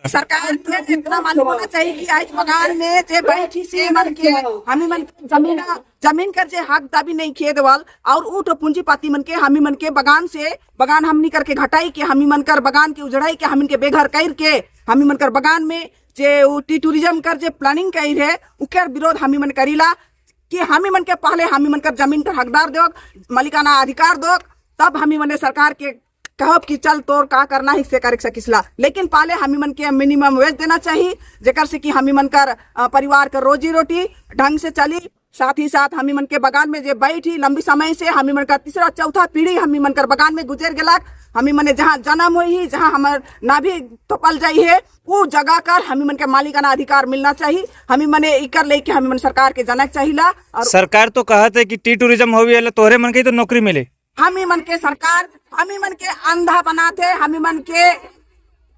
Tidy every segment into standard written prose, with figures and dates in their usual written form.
सरकार के इतना मालूम होना चाहिए कि आज बगान में जे बैठी से मन के हमी मन के जमीन जमीन कर जे हक दाबी नहीं किए देवल और ऊ तो पूंजीपति मन के हमी मन के बगान से बगान हमनी करके घटाई के हमी मन कर बगान के उजड़ाई के हमन के बेघर कर के हमी मन कर बगान में जे ऊ टी टूरिज्म कर जे प्लानिंग कई है, उकर विरोध हमी मन करीला कि हमी मन के पहले हमी मन कर जमीन कर हकदार दो, मालिकाना अधिकार दो, तब हमी मने सरकार के कहब कि चल तोर का करना है से करे सकिसला। लेकिन पहले हमी मन के मिनिमम वेज देना चाहिए, जेकर से कि हमी मन कर परिवार कर रोजी रोटी ढंग से चली। साथ ही साथ हमी मन के बगान में जे बैठी लंबी समय से हमी मन का तीसरा चौथा पीढ़ी हमी मन कर बगान में गुजर गेलक। हमी मने जहाँ जन्म हुई, जहाँ हमार नाभि तोपल जाई है, वो जगह कर हमी मन के मालिकाना अधिकार मिलना चाहिए। हमी मने इकर लेके हमी मन सरकार के जनक चाहिला। और सरकार तो कहत है कि टी टूरिज्म होवी है, तोहरे मन के ही तो नौकरी मिले। हमी मन के सरकार हमी मन के अंधा बनाते, हमी मन के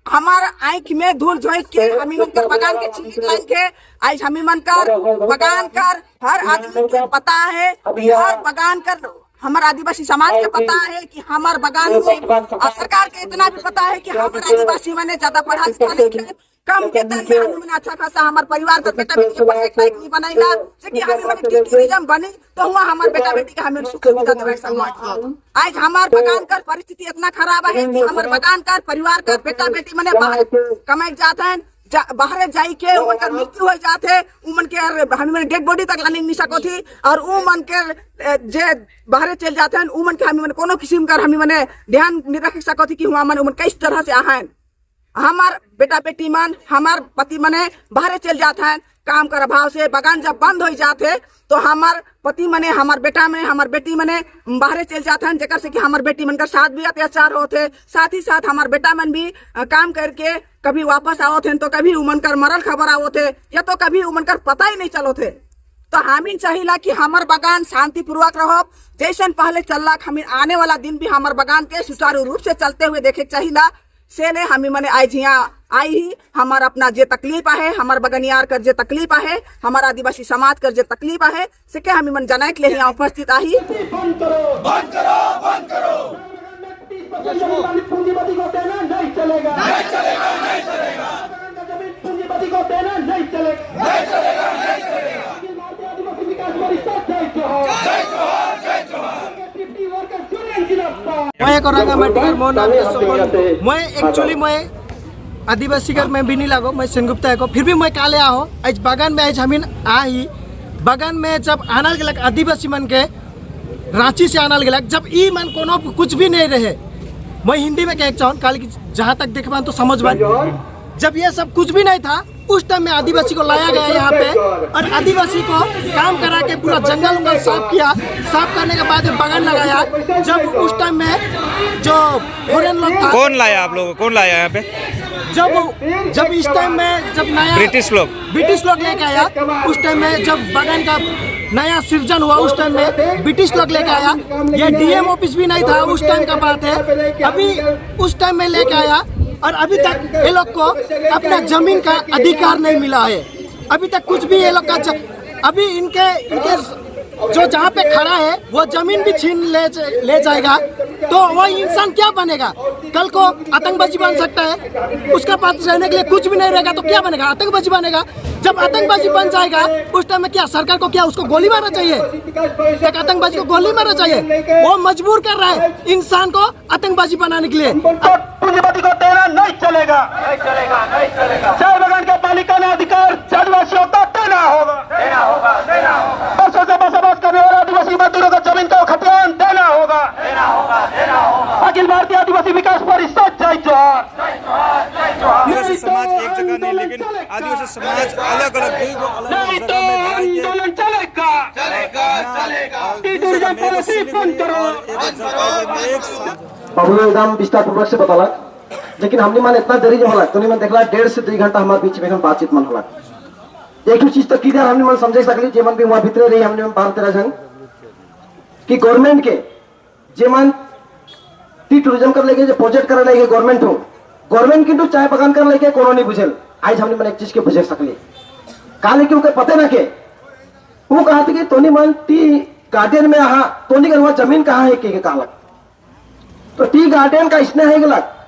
हमार आँख में धूल झोंक के हमी मन कर बगान के छीन लाइन के। आज हमी मन कर बगान कर हर आदमी के पता है कि हर बगान कर हमार आदिवासी समाज के पता है कि हमार बगान में, और सरकार के इतना भी पता है कि हमार आदिवासी मने ज्यादा पढ़ा लिखा नहीं है, कम वेतन में हमी मने अच्छा खासा हमार परिवार का बेटा बेटी के पढ़े लायक नहीं बनाईला। से कि हमी मने टी टूरिज्म बनी तो हुआ हमार बेटा बेटी के हमें सुख सुविधा देवे सकत। आज हमार बगान कर परिस्थिति इतना खराब है कि हमार बगान कर परिवार कर बेटा बेटी मने बाहर कमाए जात हैं, बाहर जाई के उमन कर मृत्यु हो जाते, उमन के हमें मने डेड बॉडी तक लाने नहीं सको थी। और उमन के जे बाहर चल जाते हैं, उमन के हमें मने कोनो किस्म कर हमें मने ध्यान नहीं रख सको थी कि हुआ मन उमन किस तरह से आहान। हमार बेटा बेटी मन, हमार पति मने बाहर चल जाते हैं काम कर अभाव से। बगान जब बंद हो जाते तो हमार पति मने, हमार बेटा मने, हमार बेटी मने बाहर चल जाते हैं, जेकर से कि हमार बेटी मन का साथ भी अत्याचार होते। साथ ही साथ हमार बेटा मन भी काम करके कभी वापस आवत हैं तो कभी उमन कर मरल खबर आवत है या तो कभी उमन कर पता ही नहीं चलो थे। तो हमीन चाहिला कि हमार बगान शांतिपूर्वक रहो, जैसन पहले चलला, हमीन आने वाला दिन भी हमार बगान के सुचारू रूप से चलते हुए देखे चाहिला। से ने हमी मने आज यहाँ आई ही हमार अपना जे तकलीफ आहे, हमार बगनियार कर जे तकलीफ आहे, हमार आदिवासी समाज कर जे तकलीफ आहे, से के हमी मन जनाए के लिए यहाँ उपस्थित आही। बंद करो, बंद करो, बंद करो। पूंजीपति को देना नहीं चलेगा, नहीं चलेगा, नहीं चलेगा। जमीन पूंजीपति को देना नहीं चलेगा, नहीं चलेगा, नहीं चलेगा। अखिल भारतीय आदिवासी विकास परिषद, जय जोहार, जय जोहार, जय जोहार। वर्कर्स यूनियन जिंदाबाद। मैं एक रंगामाटी, मोर नाम है। मैं एक्चुअली मैं आदिवासी कर मैं भी नहीं लागो, मैं सेनगुप्ता है, फिर भी मैं काले आओ आज बागान में। आज हमीन आई बागान में जब आनल गेलक आदिवासी मन के रांची से आनल गेलक, जब ई मन कोनो कुछ भी नहीं रहे। मैं हिंदी में कह चाहूँ काल की जहाँ तक देख तो समझ बात। जब ये सब कुछ भी नहीं था, उस टाइम में आदिवासी को लाया गया यहाँ पे और आदिवासी को काम करा के पूरा जंगल उंगल साफ किया। साफ करने के बाद बागान लगाया। जब उस टाइम में जो फॉरेन लोग था। कौन लाया आप लोगों को? कौन लाया यहाँ पे? जब जब इस टाइम में जब नया ब्रिटिश लोग। ब्रिटिश लोग लेके आया। उस टाइम में जब बागान का नया सृजन हुआ, उस टाइम में ब्रिटिश लोग लेके आया। ये डीएम ऑफिस भी नहीं था, उस टाइम का बात है। अभी उस टाइम में लेके आया और अभी तक ये लोग को अपना जमीन का अधिकार नहीं मिला है। अभी तक कुछ भी ये लोग का अभी इनके इनके जो जहाँ पे खड़ा है, वो जमीन भी छीन ले ले जाएगा तो वो इंसान क्या बनेगा? कल को आतंकबाजी बन सकता है। उसका पास रहने के लिए कुछ भी नहीं रहेगा तो क्या बनेगा? आतंकबाजी बनेगा। जब आतंकबाजी बन जाएगा, उस टाइम में क्या सरकार को क्या उसको गोली मारना चाहिए? एक आतंकबाजी को गोली मारना चाहिए? वो मजबूर कर रहा है इंसान को आतंकबाजी बनाने के लिए। पूंजीपति को देना नहीं चलेगा, नहीं चलेगा, नहीं चलेगा। चाय बागान का मालिकाना अधिकार आदिवासियों को देना होगा, देना होगा, देना होगा। वर्षों से बसोबास करने वाले आदिवासी मजदूरों को जमीन का खतियान देना होगा, देना होगा, देना होगा। अखिल भारतीय आदिवासी विकास परिषद, जय जोहार। आदिवासी समाज एक जगह नहीं, लेकिन आदिवासी समाज अलग अलग दो अलग नहीं अलग तो जगह में जाके आंदोलन चलेगा, चलेगा, चलेगा। टूरिज्म पॉलिसी बंद करो। और एक जगह में एक साथ बाबू एकदम विस्तार पूर्वक से बतौलक, लेकिन हमने मन इतना देरी जो होला तो मन देखला 1.5 से 2 घंटा हमारे बीच में बातचीत मन होला। एक ही चीज तो क्लियर हमने मन समझे सकली, जे मन भी वहां भीतरे रही, हमने मन 12-13 जन, कि गवर्नमेंट के जे मन टी टूरिज्म कर लेके, जो प्रोजेक्ट कर लेके गवर्नमेंट हो, गवर्नमेंट किंतु चाय बगान कर लेके कोनो नहीं बुझेल। आज हमने मन एक चीज के बुझे सकली, का लेके उनके पते ना के वो कहा थी कि तोनी मन टी गार्डन में आहा, तोनी के वहां जमीन कहाँ है के कहलक, तो टी गार्डन का इसने है गलत।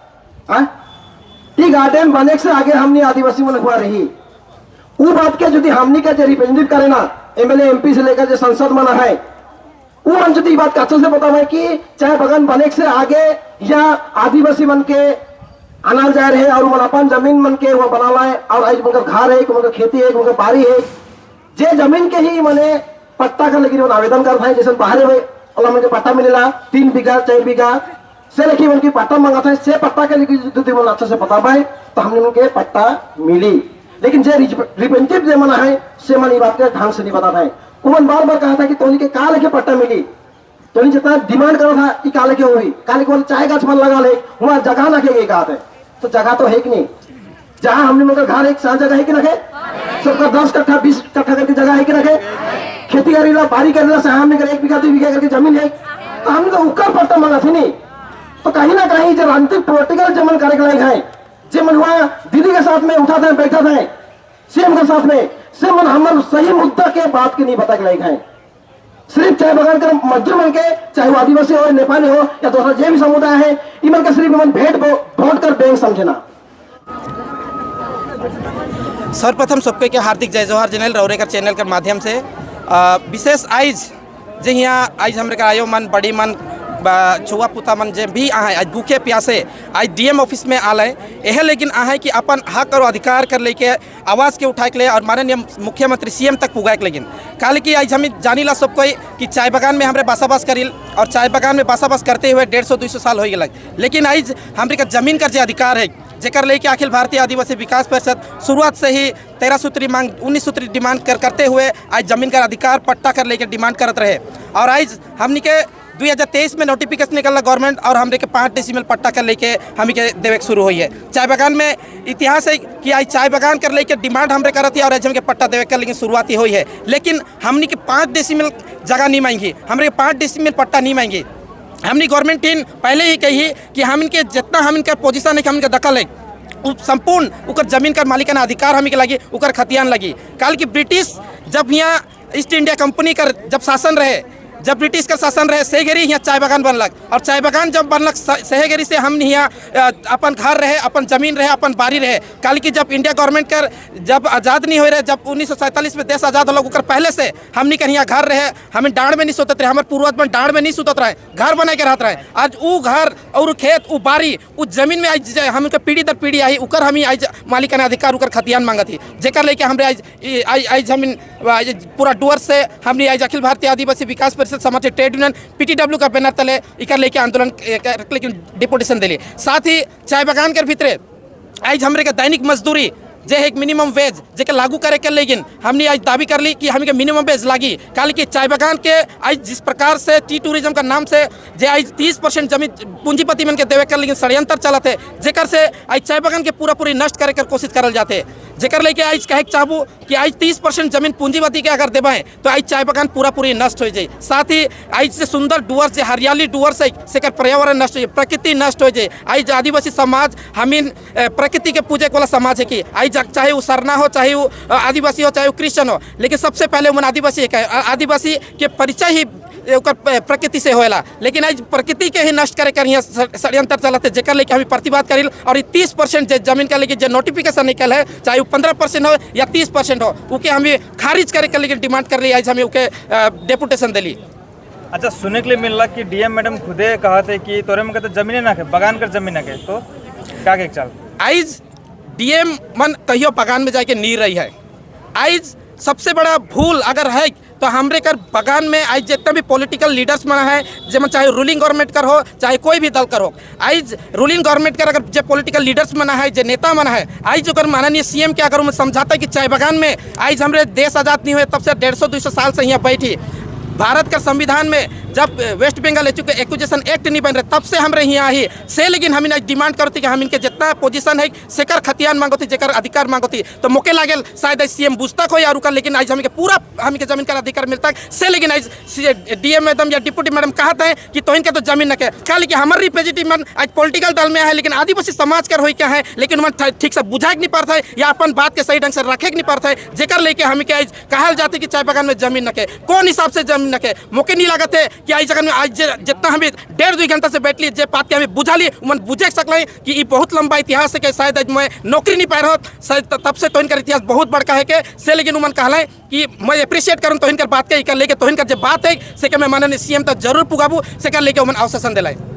हाँ, टी गार्डन बने से आगे हमने आदिवासी मन हुआ रही। वो बात के यदि हमनी का जो रिप्रेजेंटेटिव करे ना, एमएलए, एमपी से लेकर जो संसद मना है, वो मन यदि बात अच्छा से बतावे कि चाय बगान बने से आगे या आदिवासी मन के आना जा रहे और मन अपन जमीन मन के वो बना लाए और आज उनका घर है, उनका खेती है, उनका बारी है, जे जमीन के ही मने पट्टा का लेकिन आवेदन कर भाई, जैसे बाहर में और मन के पट्टा मिलेला 3 बीघा, 4 बीघा से लेकिन उनकी पट्टा मांगा था, से पट्टा के लेकिन यदि मन अच्छा से बता पाए तो हमने उनके पट्टा मिली। लेकिन जे रिप्रेजेंटेटिव जे मना है, से मन ये बात के ढंग से नहीं बता है। उमन बार बार कहा था कि तोनी के का लेके पट्टा मिली, तोनी जितना डिमांड करो था ई काले के हुई, काले को चाय गाछ मन लगा ले, वहाँ जगह ना के कहा थे, तो जगह तो है कि नहीं? जहाँ हमने मगर घर एक साल जगह है कि रखे, सबका 10 कट्ठा, 20 कट्ठा करके जगह है कि रखे, खेती करेला, बारी करेला से हमने कर 1 बीघा, 2 बीघा करके जमीन है, तो हमने तो उकर पट्टा मांगा थी नहीं। तो कहीं ना कहीं जो राजनीतिक पॉलिटिकल जमन करे लायक है, जे मन वहाँ दीदी के साथ में उठा था, बैठा था सीएम के साथ में, से मन हमारे सही मुद्दा के बात के नहीं बता के लायक है। सिर्फ चाय बगान कर मजदूर मन के, चाहे वो आदिवासी हो, नेपाली हो या दूसरा जे भी समुदाय है, इमन के सिर्फ मन भेंट वोट कर बैंक समझना। सर्वप्रथम सबके के हार्दिक जय जोहार चैनल रौरेकर चैनल के माध्यम से। विशेष आइज जे यहाँ आइज हमरे के आयो मन बड़ी मन छुआ पुता मन जे भी आए, आज भूखे प्यासे आज डीएम ऑफिस में आल है यह, लेकिन आए कि अपन हक और अधिकार कर लेके आवाज़ के उठाए के ले और माननीय मुख्यमंत्री सीएम तक पुगाए के। लेकिन काल की आज हम जानीला सब कोई कि चाय बगान में हमरे बसाबास करिल और चाय बगान में बसाबास करते हुए 150, 200 साल हो गए, लेकिन आज हमरे का जमीन का जो अधिकार है, जेकर लेके अखिल भारतीय आदिवासी विकास परिषद शुरुआत से ही 13 सूत्री मांग, 19 सूत्री डिमांड कर करते हुए आज जमीन का अधिकार पट्टा कर लेके डिमांड करत रहे। और आज हमनी के 2023 में नोटिफिकेशन निकला गवर्नमेंट और हमरे के 5 डेसिमल पट्टा कर लेके हमी के देवे के शुरू हुई है। चाय बगान में इतिहास है कि आज चाय बगान कर लेके डिमांड हमरे करत है और आज हमके पट्टा देवे कर लेकिन शुरुआती हुई है, लेकिन हमनी के 5 डेसिमल जगह नहीं मांगी, हमरे के 5 डेसिमल पट्टा नहीं मांगी। हमनी गवर्नमेंट टीम पहले ही कही कि हम इनके जितना हम इनका पोजीशन है कि हम इनका दखल है, उ संपूर्ण उकर जमीन का मालिकाना अधिकार हमें के लगी, उकर खतियान लगी। काल की ब्रिटिश जब यहाँ ईस्ट इंडिया कंपनी कर जब शासन रहे, जब ब्रिटिश का शासन रहे, सेगेरी यहाँ चाय बागान बनलक और चाय बागान जब बनलक, सहेगेरी से हम यहाँ अपन घर रहे, अपन जमीन रहे, अपन बारी रहे। काल की जब इंडिया गवर्नमेंट कर जब आज़ाद नहीं हो रहे, जब 1947 में देश आज़ाद होलक, ओकर पहले से हमनी के यहाँ घर रहे। हमें डाँड़ में नहीं सुतत रहे, हमारे पूर्वज में डाँड़ में नहीं सुतत रहे, घर बना के रहत रहे। आज ऊ घर और ऊ खेत, ऊ बारी, ऊ जमीन में आज हम पीढ़ी दर पीढ़ी आई, उकर हम आज मालिकाना अधिकार, उकर खतियान मांगत ही, जेकर लेके हमरे आज आज आज हम आज पूरा डुअर से हमने आज अखिल भारतीय आदिवासी विकास परिषद समाज ट्रेड यूनियन पीटीडब्ल्यू का बैनर तले इकर लेके आंदोलन लेकिन डिपुटेशन दिली। साथ ही चाय बागान के भीतरे आज हमरे के दैनिक मजदूरी जे है एक मिनिमम वेज, जेके लागू करे के लेकिन हमने आज दावी कर ली कि हमके मिनिमम वेज लागी। काल की चाय बागान के आज जिस प्रकार से टी टूरिज्म का नाम से जे आज 30% जमीन पूंजीपति मन के देवे कर लेकिन षड्यंत्र चलत है, जेकर से आज चाय बागान के पूरा पूरी नष्ट करे कर कोशिश करल जाते, जेकर लेके आज कहे के चाहबू कि आज 30% जमीन पूंजीपति के अगर देवे तो आज चाय बागान पूरा पूरी नष्ट हो जाए। साथ ही आज से सुंदर डुअर्स जे हरियाली डुअर्स है, सेकर पर्यावरण नष्ट हो जाए, प्रकृति नष्ट हो जाए। आज आदिवासी समाज हमीन प्रकृति के पूजे वाला समाज है कि आज चाहे वो सरना हो, चाहे वो आदिवासी हो, चाहे वो क्रिश्चियन हो, लेकिन सबसे पहले वो आदिवासी है। आदिवासी के परिचय ही ओकर प्रकृति से होएला, लेकिन आज प्रकृति के ही नष्ट करे कर यहाँ षड्यंत्र चलते, जेकर लेके हमें प्रतिवाद करिल और 30% जे जमीन का लेके जो नोटिफिकेशन निकल है, चाहे वो 15% हो या 30% हो, उके हमें खारिज करे के लेके डिमांड कर रही। आज हमें उके डेपुटेशन दिली। अच्छा, सुने के लिए मिलला कि डीएम मैडम खुदे कहा थे कि तोरे में कहते जमीने ना के, बगान कर जमीन ना के, तो का के चाल? आइज डीएम मन कहियो बगान में जाके नी रही है। आइज सबसे बड़ा भूल अगर है तो हमरे कर बगान में आज जितना भी पॉलिटिकल लीडर्स मना है, जेमन चाहे रूलिंग गवर्नमेंट कर हो, चाहे कोई भी दल कर हो, आज रूलिंग गवर्नमेंट कर अगर जो पॉलिटिकल लीडर्स मना है, जो नेता मना है, आज जो अगर माननीय सीएम के अगर उन्हें समझाता है कि चाय बगान में आज हमरे देश आज़ाद नहीं हुए तब से 150, 200 साल से यहाँ बैठी, भारत का संविधान में जब वेस्ट बंगाल एक्विजिशन एक्ट नहीं बन रहे तब से हमरे यहाँ ही से, लेकिन हम डिमांड करती कि हम इनके जितना पोजीशन है सेकर खतियान मांगती, जेकर अधिकार मांगती, तो मौके लागेल शायद आज सीएम बुझतक हो या रुकल, लेकिन आज हमें पूरा हमें जमीन का अधिकार मिलता से, लेकिन आज डीएम मैडम या डिप्टी मैडम कहते हैं कि तो इनके तो जमीन न के। खाली कि हमारे रिप्रेजेंटेटिव मन आज पॉलिटिकल दल में है, लेकिन आदिवासी समाज कर हो क्या है, लेकिन मन ठीक से बुझाए नहीं पाता है या अपन बात के सही ढंग से रखे नहीं पाता है, जेकर लेके हमें के आज कहल जाते कि चाय बागान में जमीन न के। कौन हिसाब से जमीन न के? मौके नहीं लागत है कि आज जगह में आज जितना हमें 1.5-2 घंटा से बैठ ली, जे बात के हमें बुझा ली, मन बुझे सकल कि ये बहुत लंबा। लंबा इतिहास है कि शायद आज मैं नौकरी नहीं पाए रहो शायद तब से तोहिन कर इतिहास बहुत बड़का है के से, लेकिन उमन कहला कि मैं अप्रिशिएट करूँ तोहिन कर बात के, इकर लेके तोहिन कर जो बात है से के मैं माननीय सीएम तक जरूर पुगाबू, से कर लेके उमन आश्वासन दिलाए।